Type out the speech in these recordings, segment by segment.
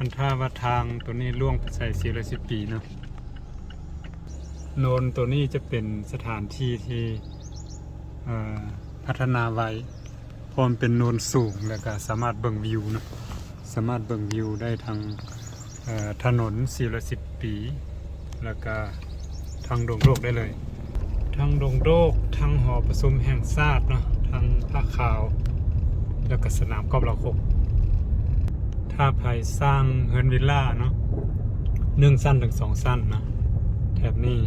ຄັນຖ້າວ່າທາງໂຕນີ້ລ່ວງໄປໃສ່ສີ່ຮ້ອຍສິບປີເນາະ, ໂນນໂຕນີ້ຈະເປັນສະຖານທີ່ທີ່ ເອີ ພັດທະນາໄວ້ ເພາະມັນເປັນໂນນສູງ ແລ້ວກະສາມາດເບິ່ງວິວເນາະ, ສາມາດເບິ່ງວິວໄດ້ທັງ ເອີ ຖະໜົນສີ່ຮ້ອຍສິບປີ ແລ້ວກະທັງດົງໂດກໄດ້ເລີຍ, ທັງດົງໂດກ ທັງຫໍປະຊຸມແຫ່ງຊາດເນາະ, ທັງຜ້າຂາວ ແລ້ວກະສະໜາມກອບລາວຄົກ. ຖ້າໃຜສ້າງເຮືອນວິລລາເນາະ ໜຶ່ງຊັ້ນເຖິງສອງຊັ້ນນະ ແຖບນີ້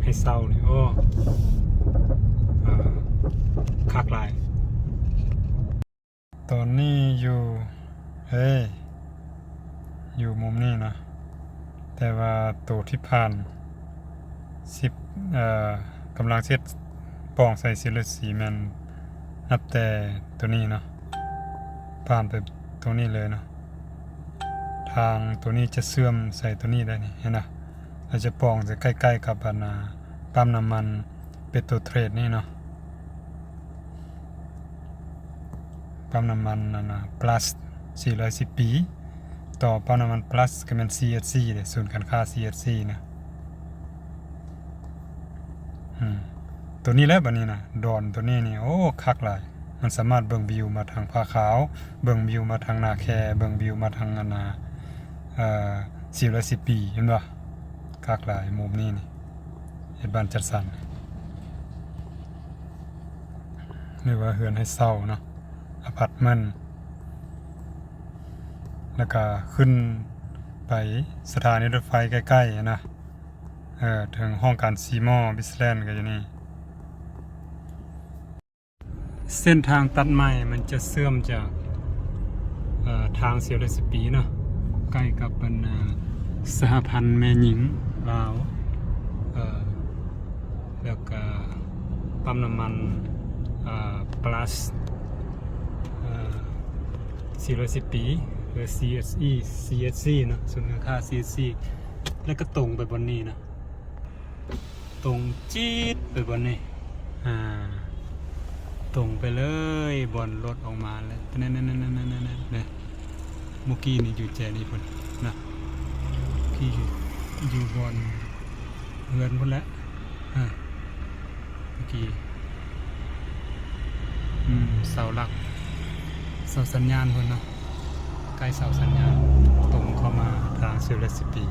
ໃຫ້ເຊົ່ານີ້ ໂອ້ ເອີ ຄັກຫຼາຍ. ຕອນນີ້ຢູ່ ເອີ ຢູ່ມຸມນີ້ນະ, ແຕ່ວ່າໂຕທີ່ຜ່ານສິບ ເອີ ກຳລັງເຮັດປ່ອງໃສ່ສີ່ຮ້ອຍສິບສີ່ ແມ່ນນັບແຕ່ໂຕນີ້ເນາະ, ຜ່ານໄປໂຕນີ້ເລີຍເນາະ. ທາງໂຕນີ້ຈະເຊື່ອມໃສ່ໂຕນີ້ໄດ້ນີ້ ເຫັນນະ, ລະຈະປ່ອງໃສ່ໃກ້ໆກັບອັນນ່າ ປ້ຳນ້ຳມັນ ເປໂຕຣເທຣດນີ້ເນາະ, ປ້ຳນ້ຳມັນອັນນ່າ ພລັສສີ່ຮ້ອຍສິບປີ ຕໍ່ປ້ຳນ້ຳມັນພລັສ ກໍແມ່ນຊີເອັດຊີເດ້ ສູນການຄ້າຊີເອັດຊີນະ. ອືມ ໂຕນີ້ແຫຼະ ບັດນີ້ນະ ດອນໂຕນີ້ນີ້ ໂອ້ ຄັກຫຼາຍ, ມັນສາມາດເບິ່ງວິວມາທາງຜາຂາວ ເບິ່ງວິວມາທາງນາແຄ ເບິ່ງວິວມາທາງອັນນ່າ ເອີ ສີ່ຮ້ອຍສິບປີ ເຫັນບໍ່? ຄັກຫຼາຍ ມຸມນີ້ນີ້ ເຮັດບ້ານຈັດສັນ ຫຼືວ່າເຮືອນໃຫ້ເຊົ່າເນາະ, ອາພາດເມັນ, ແລ້ວກະຂຶ້ນໄປສະຖານີລົດໄຟໃກ້ໆນະ, ເອີ ເຖິງຫ້ອງການຊີມໍ ບິສແລນ ກໍຢູ່ນີ້. ເສັ້ນທາງຕັດໃໝ່ມັນຈະເຊື່ອມຈາກ ເອີ ທາງສີ່ຮ້ອຍສິບປີເນາະ ໃກ້ກັບອັນ ເອີ ສະຫະພັນແມ່ຍິງລາວ ເອີ ແລ້ວກະປ້ຳນ້ຳມັນ ເອີ ພລັສ ເອີ ສີ່ຮ້ອຍສິບປີ ຫຼື ຊີເອັດຊີ ຊີເອັດຊີເນາະ ສູນການຄ້າ ຊີເອັດຊີ ແລ້ວກະຕົງໄປບ່ອນນີ້ນະ. ຕົງຈີດໄປບ່ອນນີ້ ອາ ຕົງໄປເລີຍ ບ່ອນລົດອອກມາແລ້ວ ນັ້ນໆໆໆໆ ເມື່ອກີ້ນີ້ຢູ່ແຈນີ້ພຸ້ນນະ ທີ່ຢູ່ ຢູ່ບ່ອນເຮືອນພຸ້ນແຫຼະ ອາ ເມື່ອກີ້ ອືມ ເສົາຫຼັກ ເສົາສັນຍານພຸ້ນເນາະ ໃກ້ເສົາສັນຍານ ຕົງເຂົ້າມາທາງສີ່ຮ້ອຍສິບປີ.